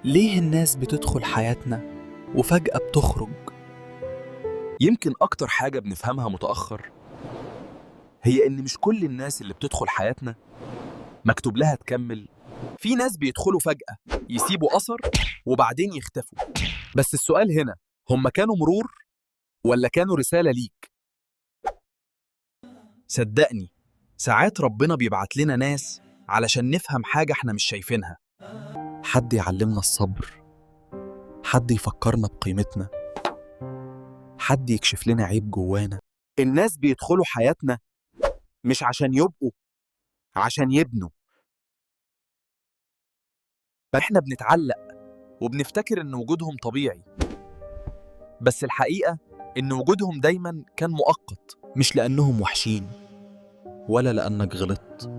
ليه الناس بتدخل حياتنا وفجأة بتخرج؟ يمكن أكتر حاجة بنفهمها متأخر هي إن مش كل الناس اللي بتدخل حياتنا مكتوب لها تكمل. في ناس بيدخلوا فجأة، يسيبوا أثر وبعدين يختفوا. بس السؤال هنا، هم كانوا مرور ولا كانوا رسالة ليك؟ صدقني، ساعات ربنا بيبعت لنا ناس علشان نفهم حاجة احنا مش شايفينها. حد يعلمنا الصبر، حد يفكرنا بقيمتنا، حد يكشف لنا عيب جوانا. الناس بيدخلوا حياتنا مش عشان يبقوا، عشان يبنوا. احنا بنتعلق وبنفتكر ان وجودهم طبيعي، بس الحقيقة ان وجودهم دايما كان مؤقت. مش لأنهم وحشين ولا لأنك غلطت،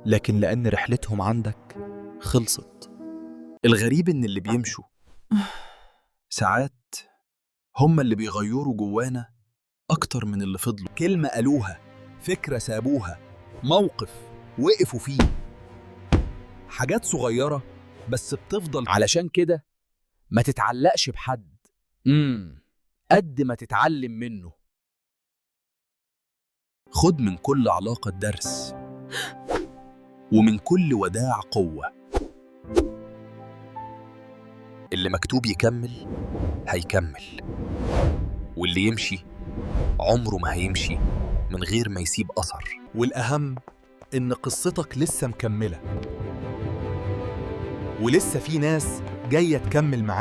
لكن لأن رحلتهم عندك خلصت. الغريب ان اللي بيمشوا ساعات هم اللي بيغيروا جوانا اكتر من اللي فضلوا. كلمة قالوها، فكرة سابوها، موقف وقفوا فيه، حاجات صغيرة بس بتفضل. علشان كده ما تتعلقش بحد قد ما تتعلم منه. خد من كل علاقة درس، ومن كل وداع قوة. اللي مكتوب يكمل هيكمل، واللي يمشي عمره ما هيمشي من غير ما يسيب أثر. والأهم إن قصتك لسه مكملة، ولسه في ناس جاية تكمل معاك.